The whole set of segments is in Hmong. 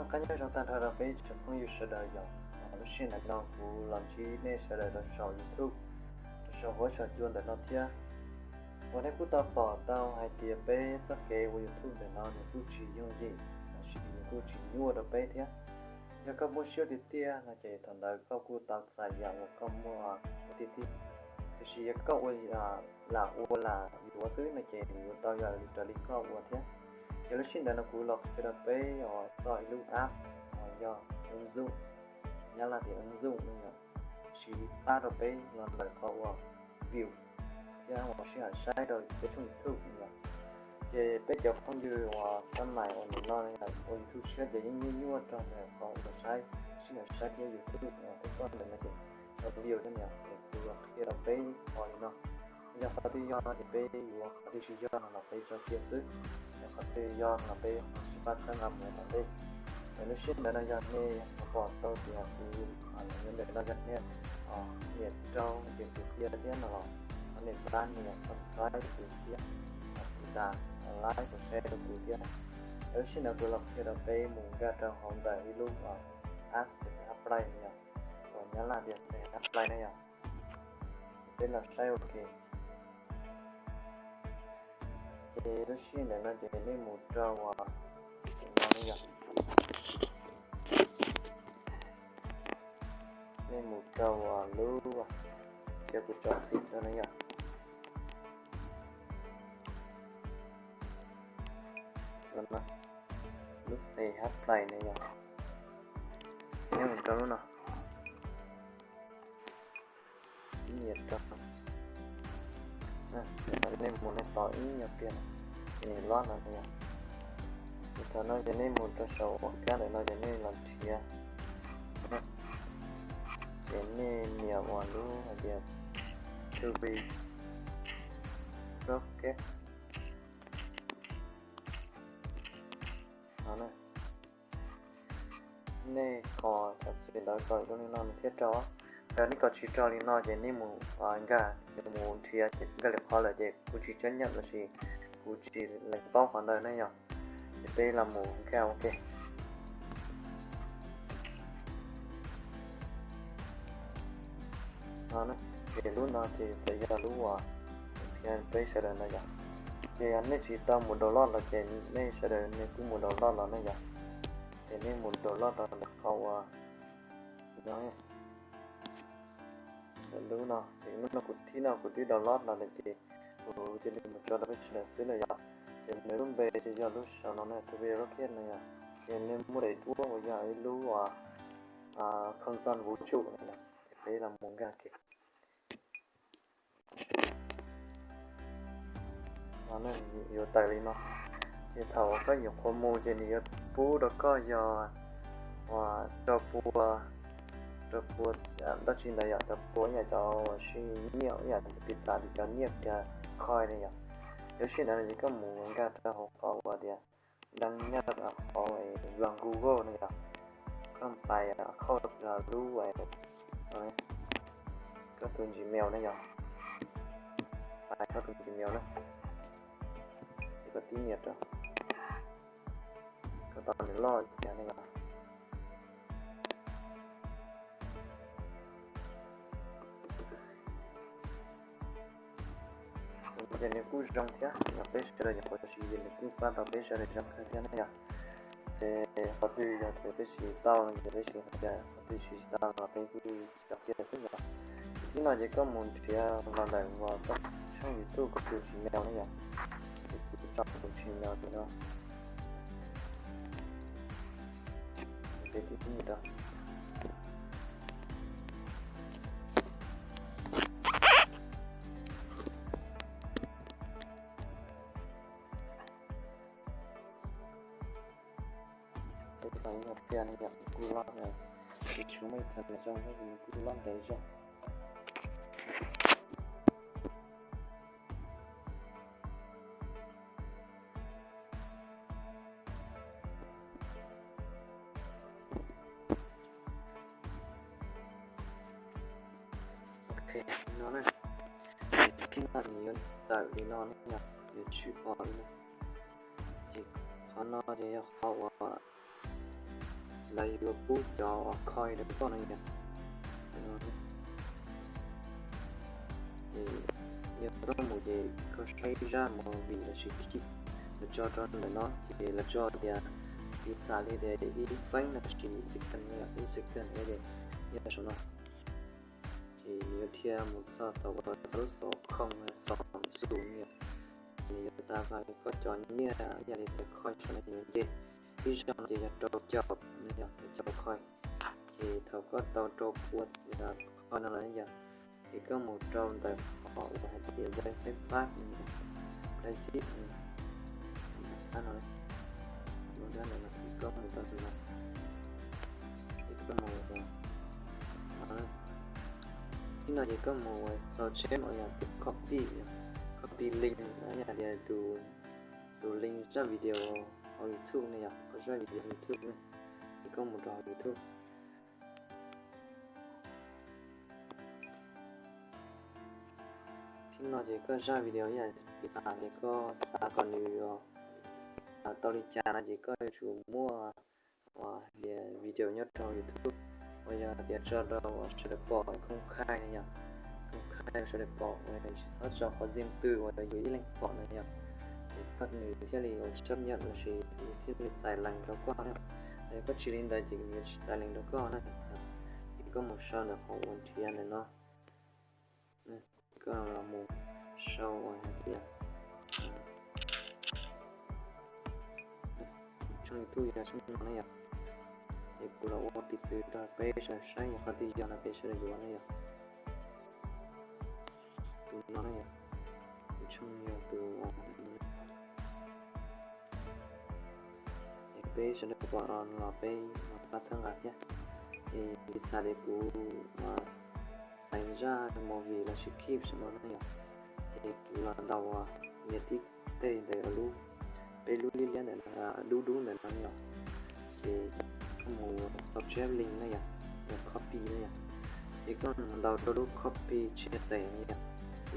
Noj qab nyob zoo tag nrho rau peb tsoom phooj ywg sawv daws yom. Lub sij hawm ntawm no kuv los ntsib nej sawv daws rau saum YouTube, rau saum huab saum cua ntawm no thiab. Uas nej kuj tau pom tau hais tias peb txoj kev ua YouTube ntawm no nws kuj tsis yooj yim, tab sis nws kuj tsis nyuaj rau peb thiab. Yog koj muaj siab tiag tiag no ces thaum ntawd koj kuj tau txais yam uas koj muaj tiag tiag. Tiam sis yog koj ua lam ua lam yuav xwb no ces yuav tau yam raws li koj ua thiab. Ces lub sij hawm ntawm no kuv los qhia rau peb uas txog ib lub app uas yog ứng dụng, Nyab Laj tias ứng dụng no yom, siv pab rau peb los ntawm qhov uas view thiab uas sij hawm saib rau peb tshooj YouTube no yom. Ces peb cov phooj ywg uas xab mais uas nim no ua YouTube siab ces yeej nyuaj nyuaj rau ntawm qhov uas saib, sij hawm saib thiab YouTube uas peb koj ntawm no ces tau view thiab no yom. Ces kuv los qhia rau peb qhov li no. Yog qhov twg yog no ces peb yuav, qhov twg tsis yog no los peb tso kiag xwb. Yog qhov twg yog no los peb ho sib pab txhawb nqa mus tom ntej. Ces lub sij hawm ntawm no yog nej pom tau tias kuv los nyob ntawm no yog nej nias rau tus tiv tiag thiab no los ho nej pab nias subscribe rau kuv thiab, tiv tas, like, share rau kuv thiab. Ces lub sij hawm ntawm kuv los qhia rau peb mus nkag rau hauv ntawm ib lub app Xais Hab Play no yom, uas Nyab Laj tias Xais Hab Play no yom. Peb los saib ua ke. Ces lub sij hawm ntawm no ces nej mus rau uas no ne yom. Nej mus rau uas lub, ces kuv tso xim rau ne yom. Lub Xais Hab Play ne yom. Nyob mus rau lub no. Ib nyuag rau, nej mus nej tos ib nyuag pliag, ces nws load no yom. Ces thaum no ces nej mus rau saum uas kab ntawm no ces nej los nrhiav, ces nej nias uas lub hais tias Three Rocket no na. Nej kho cov xim ntawd kom zoo li no nws thiaj rau. Yog nej kho tsis rau li no ces nej mus nkag, mus nrhiav ces nkag lwm qhov lawm ces kuv tsis chấp nhận los sis kuv tsis lees paub qhov ntawd ne yom. Ces peb los mus nkag ua ke. Ces lub no ces txawm yog lub uas qhia peb sawv daws no yom. Ces yog nej tsis tau mus download los ces nej sawv daws nej kuj mus download los ne yom. Ces nej mus download rau ntawm qhov uas no, lub no, ces lub no kuv thib no kuv twb download los lawm ces kuv cia li mus tso rau peb sawv daws xwb na yom. Ces nws lub npe ces yog lub saum no na, Three Rocket no yom. Ces nws muaj daim duab uas yog ib lub uas không gian vũ trụ no yom. Ces peb los mus nkag kiag. Yuav tawm li no. Ces thaum koj nyuam qhuav mus ces nws yuav pub rau koj yog uas rau pua, rau pua dab tsi ntawd yom, rau pua ib yam cov uas sib nyiaj, ib yam piv xam li cov nyiaj tias coin ne yom. Lub sij hawm ntawd ces koj mus nkag rau hauv qhov uas tias đăng nhập qhov uas Google no yom. Koj pais khauj lub, koj tus Gmail ne yom. Pais koj tus Gmail na. Ces koj tib nias rau, koj tos nws loj tias ne yom. Ces nws kuj zoo thiab, yog peb sawv daws nyuam qhuav siv ces nws kuj pab tau peb sawv daws zoo kawg thiab ne yom. Ces qhov twg yog tias peb siv tau no ces peb siv, qhov twg siv tsis tau los peb kuj tsis tau cia xwb yom. Ces thib no ces koj mus nrhiav los ntawm uas koj tshooj YouTube koj tus Gmail ne yom. Ces kuv tso tus Gmail no. Ces tib nias rau. Ces tau ib nyuag pliag ne yom, kuj load na. Ces tsis muaj ib txhia nws zoo, nws kuj load ntev zog. Ok, no na. Ces thib no nws yuav tawm li no ne yom, yuav tshwm pom li no. Ces qhov no ces yog qhov uas lawv yuav pub cov coin rau koj no yom. Ces yog koj mus ces koj saib zaj movie lossis clip lawv tso rau ntawm no ces lawv tso tias piv xam li tias ib feeb lossis ib second no yom, ib second no ces yog saum no. Ces nws yuav dhia mus txog thaum uas txog lub xov khoo xov xum no yom. Ces nws yuav tas li koj cov nyiaj ib yam li tias coin saum no yuav nce, ib zaug no ces yog rau caum no yom, rau caum coin. Ces thaum koj tau rau pua coin no lawm yom, ces koj mus rau ntawm qhov uas hais tias zais xeeb fab no, play xib no, ab no, lub dab ntawm no ces koj mus rau ntawm no, ces koj mus no. Thib no ces koj mus ua sau tseb no yog tus copy, copy link no yog tias tus link zaj video hauv YouTube no yom, koj zaj video YouTube no, ces koj mus rau hauv YouTube. Thib no ces koj zaj video yog piv xam tias koj xav kom nws tau li cas no ces koj yuav tsum muaj uas video nyob rau YouTube uas yog tias tso rau sawv daws pom, công khai no yom, công khai sawv daws pom uas tsis txhob tso qhov riêng tư uas yus ib leeg pom no yom. Ces koj nws thiaj li ua chấp nhận lossis thiaj li txais lees rau koj na. Yog koj tsis li ntawd ces nws yuav tsis txais lees rau koj na. Ces koj mus sau ntawm qhov uas nrhiav ntawm no. Koj los mus sau uas hais tias tshooj YouTube yog tshooj no ne yom. Ces kuv los ua piv txwv rau peb sawv daws saib yog qhov twg yog no peb sawv daws yuav ne yom. Tus no ne yom, tus tshooj yog tus, es peb sawv daws pom los peb pab txhawb nqa thiab. Es piv xam tias kuv xaiv zaj movie lossis clip saum no ne yom, ces kuv los ntaus uas nias tib teg ntawm lub, peb lub liab liab ntawm no, dub dub ntawm no yom. Ces koj mus sau tseb link na yom, yog copy na yom. Ces koj mus ntaus rau lub copy chia sẻ na yom,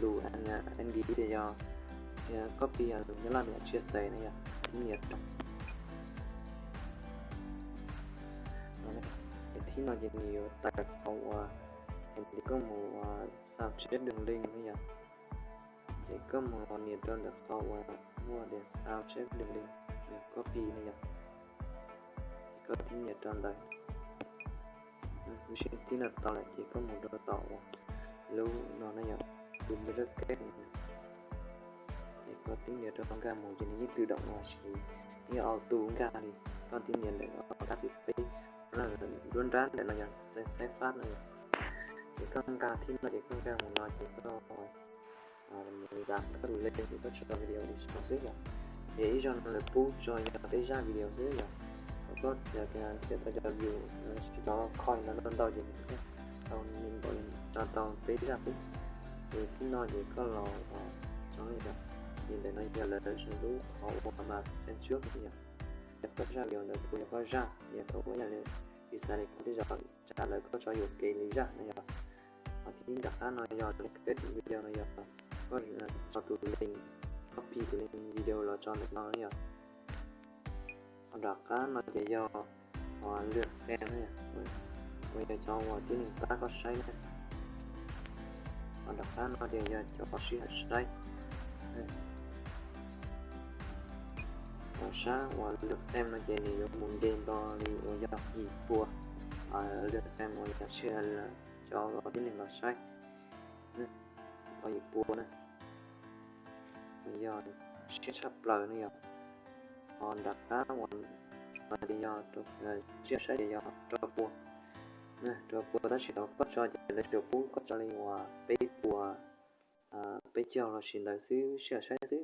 lus Anh tias yog copy, lus Nyab Laj tias chia sẻ na yom, nias rau. Ces thib no ces nws yuav tawm qhov uas hais tias koj mus sau tseb đường link na yom. Ces koj mus nias rau ntawm qhov uas muaj tias sau tseb đường link, copy na yom. Ces koj thib nias rau ntawd. Lub sij hawm thib no tau lawm ces koj mus rau tom uas lub no na yom, tus me lub keb no. Ces koj thib nias rau nkag mus ces nws yeej tự động los sis yeej auto nkag li. Koj thib nias ntawm qab tim peb, nruab nrab ntawm no yog zais xeeb fab no yom. Ces koj nkag thib no ces koj nkag mus no ces koj mus zam koj tus link ces koj tso video li no xwb yom. Ces ib zaug no lawv pub tso yog peb zaj video xwb yom. Thaum koj tias nrhiav tau cov view, tsis tau coin no ntau ces nws thiaj tau li npaum tso tau peb zaj xwb. Ces thib no ces koj los tso li yom. Ces ntawm no yog lawv lub qhov uas npas xeeb tswb yom. Yog koj zaj video ntawd kuj yog koj zaj, yog koj ua yam li piv xam li koj tej zaum tsam lawv koj tso yuam kev li zaj no yom. Ho thib nram qab no yog link video no yog koj tso tus link, copy tus link video los tso ntawm no yom. Ho nram qab no ces yog lượt xem na yom, uas yog cov uas tib neeg pab koj saib na. Ho nram qab no ces yog cov sij hawm saib. Ho sab uas lượt xem no ces nws yuav mus nce nto li uas yog yim pua lượt xem uas yog cov tib neeg los saib, tau yim pua na, uas yog siab tshaj plaws ne yom. Ho nram qab uas no ces yog sij hawm saib ces yog rau pua, rau pua tab sis thaum koj tso ces lawv tsuas pub koj tso li uas peb puas, peb caug los sis ntawd xwb sij hawm saib xwb,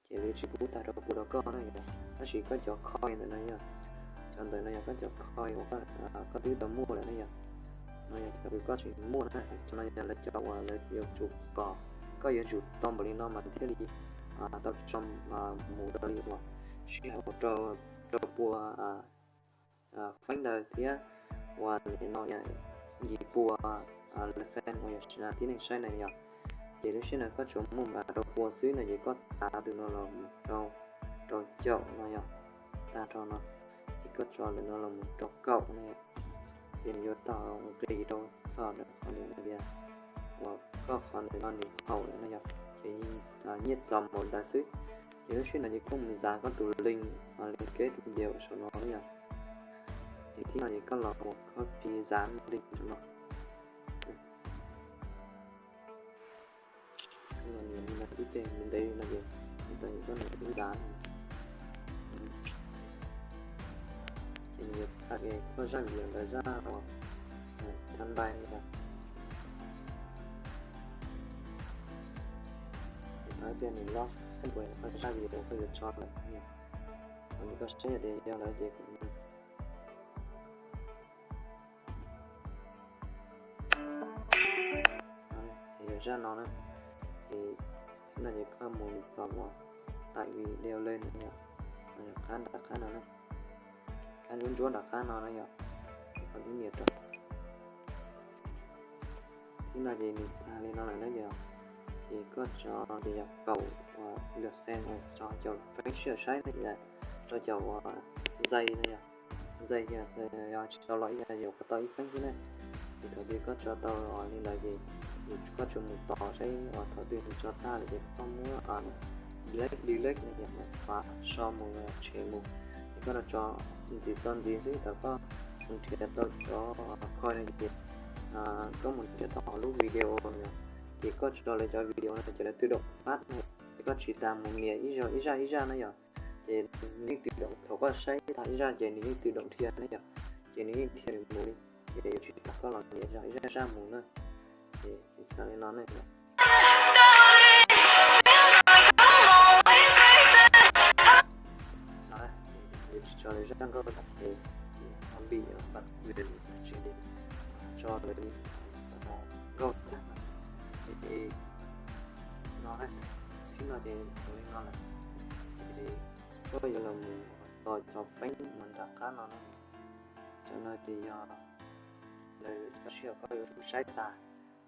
ces lawv tsis pub tag rau pua rau koj na yom. Tab sis koj cov coin ntawm no yog, cov ntawm no yog koj cov coin uas koj twb tau muaj lawm ne yom. No yog cov kws koj tseem muaj na, cov no yog lawv cov uas lawv yuav tsum kom koj yuav tsum tau npaum li no mas thiaj li tau tso mus rau li uas sij hawm uas rau pua feeb ntawd thiab uas nim no yim pua lượt xem uas yog tib neeg saib na yom. Ces lub sij hawm no koj tsuas muaj rau pua xwb no ces koj txav tus no los rau caum no yom, tag rau no. Ces koj tso ntawm no los mus rau kaum na yom. Ces nws yuav tau nqis rau txog ntawm qhov nws hais tias uas koj qhov ntawm no nws haum lawm no yom, ces nyiaj txog npaum ntawd xwb. Ces lub sij hawm no ces koj mus zav koj tus link, link kev tus video saum no na yom. Ces thib no ces koj los mus copy zav link saum no. Koj los nias li no ib teg ntev ntev li no ces tau koj nias ib zav. Ces nws yuav tag es koj zaj video ntawd zaj uas than npai li ntawd. Ces tau ib pliag nws load koj tus koj zaj video koj yuav tso lawm. Ces koj saib yog tias yog lawm ces kuv Ces yog zaj no na, ces xwb no ces koj mus tom uas tải video lên no yom, qab nram qab no na, qab ntsuab ntsuab nram qab no na yom, ces koj tib nias rau. Xwb no ces nws tag li no lawm na yom, ces koj tso ces yog kaum uas lượt xem uas tso caum feeb sij hawm saib na ces tso caum uas giây na yom, giây yog tsis tau los ib yam yuav kom tau ib feeb xwb na. Ces thaum twg koj tso tau li ntawd ces koj tsuas mus tos saib uas thaum twg nws tso tag lawm ces koj muab delete, delete no yom, xóa so mus, tshem mus. Ces koj los tso ntxiv txog ntxiv xwb thaum koj mus nrhiav tau cov coin no ces koj mus nrhiav tau lub video no, ces koj tso lawv cov video no ces lawv tự động phát na, ces koj tsis tas mus nias ib zaj ib zaj ib zaj na yom, ces nws yeej tự động, thaum koj saib tag ib zaj ces nws yeej tự động dhia na yom, ces nws yeej dhia nws mus li, ces yuav tsis tas koj los nias zaj ib zaj ib zaj mus na. Ces xav li no ne. Yuav tsis tso lawv zaj nkauj tas ces ho bị bản quyền tsis tso lawv nkauj thiab. Ces no, thib no ces ua li no lawm, ces koj yuav los mus tos cov feeb uas nram qab no na. Cov no ces yog lawv cov sij hawm koj yuav tsum saib tas.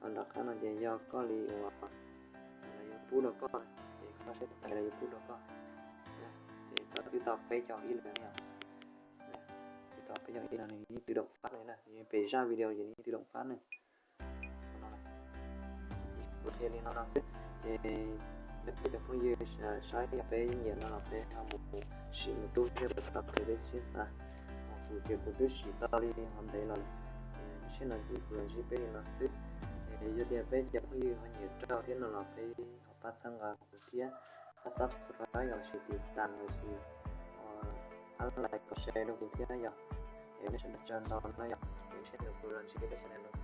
Ho nram qab no ces yog koj li uas lawv yuav pub rau koj, ces koj saib tas lawv yuav pub rau koj. Ces tau twb tau peb caug ib lawm na yom. Twb tau peb caug ib no nws yeej tự động phát li na, nws pem zaj video ces nws yeej tự động phát na. Kuv qhia li no no xwb ces peb cov phooj ywg saib yog peb nyiam no los peb ho mus sim mus rub thiab peb tau peb siab xav. Kuv ces kuv twb sim tau li ho ntev los lawm, ces lub sij hawm no ces kuv los ntsib peb li no xwb. Yog tias peb cov phooj ywg ho nyiam raug thiab no los peb ho pab txhawb nqa kuv thiab, pab subscribe los sis tiv tas los sis pab like kom share rau kuv thiab yom. Es nej sawv daws tsaug ntau no yom, lub sij hawm no kuv los ntsib peb sawv daws no.